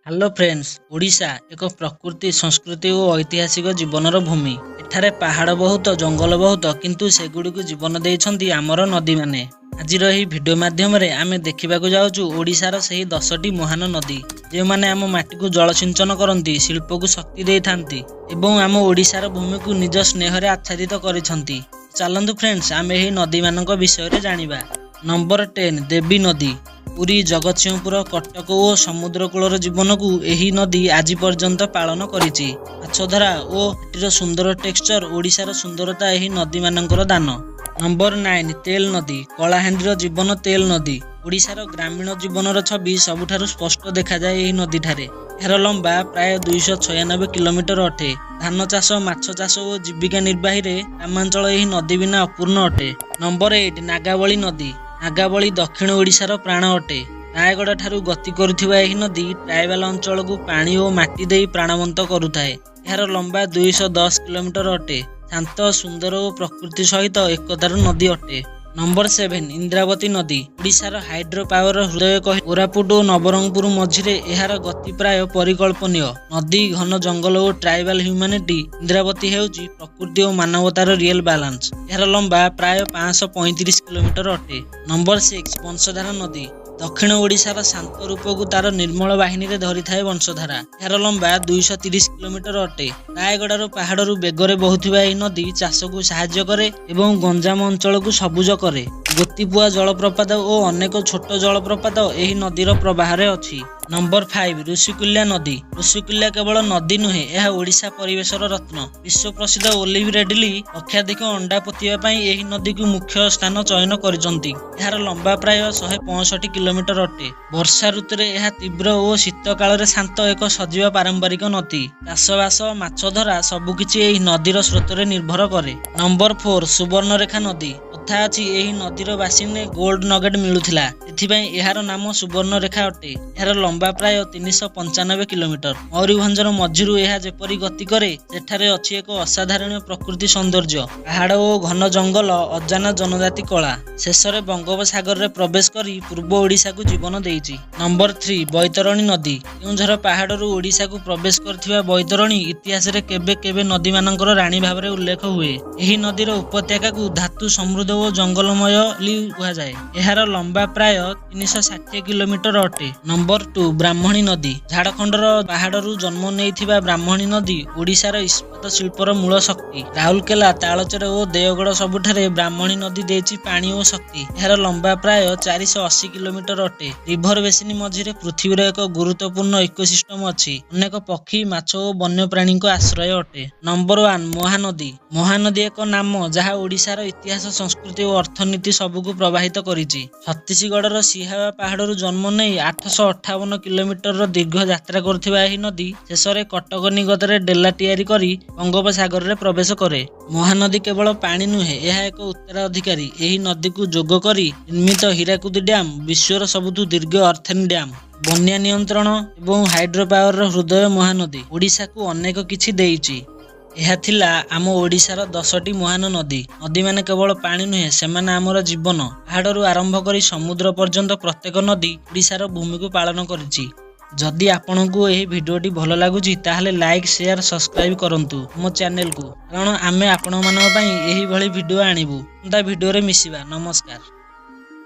Hello friends, Odisha ଏକ ପ୍ରକୃତି, ସଂସ୍କୃତି ଓ ଐତିହାସିକ ଜୀବନର ଭୂମି। ଏଠାରେ ପାହାଡ଼ ବହୁତ, ଜଙ୍ଗଲ ବହୁତ, କିନ୍ତୁ ସେଗୁଡ଼ିକୁ ଜୀବନ ଦେଇଛନ୍ତି ଆମର ନଦୀମାନେ। ଆଜିର ଏହି ଭିଡ଼ିଓ ମାଧ୍ୟମରେ ଆମେ ଦେଖିବାକୁ ଯାଉଛୁ ଓଡ଼ିଶାର ସେହି 10ଟି ମହାନ ନଦୀ, ଯେଉଁମାନେ ଆମ ମାଟିକୁ ଜଳସିଞ୍ଚନ କରନ୍ତି, ଶିଳ୍ପକୁ ଶକ୍ତି ଦେଇଥାନ୍ତି ଏବଂ ଆମ ଓଡ଼ିଶାର ଭୂମିକୁ ନିଜ ସ୍ନେହରେ ଆଚ୍ଛାଦିତ କରିଛନ୍ତି। ଚାଲନ୍ତୁ ଫ୍ରେଣ୍ଡସ୍, ଆମେ ଏହି ନଦୀମାନଙ୍କ ବିଷୟରେ ଜାଣିବା। ନମ୍ବର 10, ଦେବୀ ନଦୀ। ପୁରୀ, ଜଗତସିଂହପୁର, କଟକ ଓ ସମୁଦ୍ର କୂଳର ଜୀବନକୁ ଏହି ନଦୀ ଆଜି ପର୍ଯ୍ୟନ୍ତ ପାଳନ କରିଛି। ମାଛଧରା ଓ ମାଟିର ସୁନ୍ଦର ଟେକ୍ସଚର ଓଡ଼ିଶାର ସୁନ୍ଦରତା ଏହି ନଦୀମାନଙ୍କର ଦାନ। ନମ୍ବର 9, ତେଲ ନଦୀ। କଳାହାଣ୍ଡିର ଜୀବନ ତେଲ ନଦୀ। ଓଡ଼ିଶାର ଗ୍ରାମୀଣ ଜୀବନର ଛବି ସବୁଠାରୁ ସ୍ପଷ୍ଟ ଦେଖାଯାଏ ଏହି ନଦୀଠାରେ। ଏହାର ଲମ୍ବା ପ୍ରାୟ 296 କିଲୋମିଟର ଅଟେ। ଧାନ ଚାଷ, ମାଛ ଚାଷ ଓ ଜୀବିକା ନିର୍ବାହୀରେ ଗ୍ରାମାଞ୍ଚଳ ଏହି ନଦୀ ବିନା ଅପୂର୍ଣ୍ଣ ଅଟେ। ନମ୍ବର 8, ନାଗାବଳୀ ନଦୀ। ନାଗାବଳୀ ଦକ୍ଷିଣ ଓଡ଼ିଶାର ପ୍ରାଣ ଅଟେ। ରାୟଗଡ଼ା ଠାରୁ ଗତି କରୁଥିବା ଏହି ନଦୀ ଟ୍ରାଇବାଲ ଅଞ୍ଚଳକୁ ପାଣି ଓ ମାଟି ଦେଇ ପ୍ରାଣବନ୍ତ କରୁଥାଏ। ଏହାର ଲମ୍ବା 210 କିଲୋମିଟର ଅଟେ। ଶାନ୍ତ, ସୁନ୍ଦର ଓ ପ୍ରକୃତି ସହିତ ଏକତାର ନଦୀ ଅଟେ। ନମ୍ବର 7, ଇନ୍ଦ୍ରାବତୀ ନଦୀ। ଓଡ଼ିଶାର ହାଇଡ୍ରୋ ପାୱାରର ହୃଦୟ କହି କୋରାପୁଟ ଓ ନବରଙ୍ଗପୁର ମଝିରେ ଏହାର ଗତି ପ୍ରାୟ ପରିକଳ୍ପନୀୟ। ନଦୀ, ଘନ ଜଙ୍ଗଲ ଓ ଟ୍ରାଇବାଲ ହ୍ୟୁମାନିଟି, ଇନ୍ଦ୍ରାବତୀ ହେଉଛି ପ୍ରକୃତି ଓ ମାନବତାର ରିଏଲ ବାଲାନ୍ସ। ଏହାର ଲମ୍ବା ପ୍ରାୟ 535 କିଲୋମିଟର ଅଟେ। ନମ୍ବର 6, ବଂଶଧାରା ନଦୀ। ଦକ୍ଷିଣ ଓଡ଼ିଶାର ଶାନ୍ତ ରୂପକୁ ତାର ନିର୍ମଳ ବାହିନୀରେ ଧରିଥାଏ ବଂଶଧାରା। ଏହାର ଲମ୍ବା 230 କିଲୋମିଟର ଅଟେ। ରାୟଗଡ଼ାର ପାହାଡ଼ରୁ ବେଗରେ ବହୁଥିବା ଏହି ନଦୀ ଚାଷକୁ ସାହାଯ୍ୟ କରେ ଏବଂ ଗଞ୍ଜାମ ଅଞ୍ଚଳକୁ ସବୁଜ କରେ। ଗୋତିପୁଆ ଜଳପ୍ରପାତ ଓ ଅନେକ ଛୋଟ ଜଳପ୍ରପାତ ଏହି ନଦୀର ପ୍ରବାହରେ ଅଛି। ନମ୍ବର 5, ଋଷିକୁଲ୍ୟା ନଦୀ। ଋଷିକୁଲ୍ୟା କେବଳ ନଦୀ ନୁହେଁ, ଏହା ଓଡ଼ିଶା ପରିବେଶର ରତ୍ନ। ବିଶ୍ୱ ପ୍ରସିଦ୍ଧ ଓଲିଭ ରିଡଲି ଲକ୍ଷାଧିକ ଅଣ୍ଡା ପୋତିବା ପାଇଁ ଏହି ନଦୀକୁ ମୁଖ୍ୟ ସ୍ଥାନ ଚୟନ କରିଛନ୍ତି। ଏହାର ଲମ୍ବା ପ୍ରାୟ 165 କିଲୋମିଟର ଅଟେ। ବର୍ଷା ଋତୁରେ ଏହା ତୀବ୍ର ଓ ଶୀତ କାଳରେ ଶାନ୍ତ ଏକ ସଜୀବ ପାରମ୍ପରିକ ନଦୀ। ଚାଷବାସ, ମାଛଧରା ସବୁକିଛି ଏହି ନଦୀର ସ୍ରୋତରେ ନିର୍ଭର କରେ। ନମ୍ବର 4, ସୁବର୍ଣ୍ଣରେଖା ନଦୀ। କଥା ଅଛି, ଏହି ନଦୀର ବାସିନେ ଗୋଲ୍ଡ ନଗେଟ ମିଳୁଥିଲା। ସେଥିପାଇଁ ଏହାର ନାମ ସୁବର୍ଣ୍ଣରେଖା ଅଟେ। ଏହାର ଲମ୍ବା ପ୍ରାୟ 395 କିଲୋମିଟର। ମୟୂରଭଞ୍ଜର ମଝିରୁ ଏହା ଯେପରି ଗତି କରେ, ସେଠାରେ ଅଛି ଏକ ଅସାଧାରଣ ପ୍ରକୃତି ସୌନ୍ଦର୍ଯ୍ୟ, ପାହାଡ଼ ଓ ଘନ ଜଙ୍ଗଲ, ଅଜାନା ଜନଜାତି କଳା। ଶେଷରେ ବଙ୍ଗୋପସାଗରରେ ପ୍ରବେଶ କରି ପୂର୍ବ ଓଡ଼ିଶାକୁ ଜୀବନ ଦେଇଛି। ନମ୍ବର 3, ବୈତରଣୀ ନଦୀ। କେଉଁଝର ପାହାଡ଼ରୁ ଓଡ଼ିଶାକୁ ପ୍ରବେଶ କରିଥିବା ବୈତରଣୀ ଇତିହାସରେ କେବେ କେବେ ନଦୀମାନଙ୍କର ରାଣୀ ଭାବରେ ଉଲ୍ଲେଖ ହୁଏ। ଏହି ନଦୀର ଉପତ୍ୟକାକୁ ଧାତୁ ସମୃଦ୍ଧ ଓ ଜଙ୍ଗଲମୟ ବୋଲି କୁହାଯାଏ। ଏହାର ଲମ୍ବା ପ୍ରାୟ 360 କିଲୋମିଟର ଅଟେ। ନମ୍ବର 2, ବ୍ରାହ୍ମଣୀ ନଦୀ। ଝାଡ଼ଖଣ୍ଡର ପାହାଡ଼ରୁ ଜନ୍ମ ନେଇଥିବା ବ୍ରାହ୍ମଣୀ ନଦୀ ଓଡ଼ିଶାର ଇସ୍ପାତ ଶିଳ୍ପର ମୂଳ ଶକ୍ତି। ରାଉରକେଲା, ତାଳଚେର ଓ ଦେଓଗଡ଼ ସବୁଠାରେ ବ୍ରାହ୍ମଣୀ ନଦୀ ଦେଇଛି ପାଣି ଓ ଶକ୍ତି। ଏହାର ଲମ୍ବା ପ୍ରାୟ 480 କିଲୋମିଟର ଅଟେ। ରିଭର ବେସିନ ମଝିରେ ପୃଥିବୀର ଏକ ଗୁରୁତ୍ୱପୂର୍ଣ୍ଣ ଇକୋସିଷ୍ଟମ ଅଛି। ଅନେକ ପକ୍ଷୀ, ମାଛ ଓ ବନ୍ୟପ୍ରାଣୀଙ୍କ ଆଶ୍ରୟ ଅଟେ। ନମ୍ବର 1, ମହାନଦୀ। ମହାନଦୀ ଏକ ନାମ ଯାହା ଓଡ଼ିଶାର ଇତିହାସ, ସଂସ୍କୃତି ଓ ଅର୍ଥନୀତି ସବୁକୁ ପ୍ରବାହିତ କରିଛି। ଛତିଶଗଡ଼ର ସିହାୱା ପାହାଡ଼ରୁ ଜନ୍ମ ନେଇ 858 କିଲୋମିଟରର ଦୀର୍ଘ ଯାତ୍ରା କରୁଥିବା ଏହି ନଦୀ ଶେଷରେ କଟକ ନିକଟରେ ଡେଲ୍ଟା ତିଆରି କରି ବଙ୍ଗୋପସାଗରରେ ପ୍ରବେଶ କରେ। ମହାନଦୀ କେବଳ ପାଣି ନୁହେଁ, ଏହା ଏକ ଉତ୍ତରାଧିକାରୀ। ଏହି ନଦୀକୁ ଯୋଗ କରି ନିର୍ମିତ ହୀରାକୁଦ ଡ୍ୟାମ ବିଶ୍ୱର ସବୁଠୁ ଦୀର୍ଘ ଅର୍ଥେନ୍ ଡ୍ୟାମ। ବନ୍ୟା ନିୟନ୍ତ୍ରଣ ଏବଂ ହାଇଡ୍ରୋ ପାୱାରର ହୃଦୟ ମହାନଦୀ ଓଡ଼ିଶାକୁ ଅନେକ କିଛି ଦେଇଛି। ଏହା ଥିଲା ଆମ ଓଡ଼ିଶାର 10ଟି ମହାନ ନଦୀ। ନଦୀମାନେ କେବଳ ପାଣି ନୁହେଁ, ସେମାନେ ଆମର ଜୀବନ। ପାହାଡ଼ରୁ ଆରମ୍ଭ କରି ସମୁଦ୍ର ପର୍ଯ୍ୟନ୍ତ ପ୍ରତ୍ୟେକ ନଦୀ ଓଡ଼ିଶାର ଭୂମିକୁ ପାଳନ କରିଛି। ଯଦି ଆପଣଙ୍କୁ ଏହି ଭିଡ଼ିଓଟି ଭଲ ଲାଗୁଛି, ତାହେଲେ ଲାଇକ୍, ସେୟାର, ସବସ୍କ୍ରାଇବ୍ କରନ୍ତୁ ଆମ ଚ୍ୟାନେଲକୁ, କାରଣ ଆମେ ଆପଣମାନଙ୍କ ପାଇଁ ଏହିଭଳି ଭିଡ଼ିଓ ଆଣିବୁ। ଆସନ୍ତା ଭିଡ଼ିଓରେ ମିଶିବା। ନମସ୍କାର।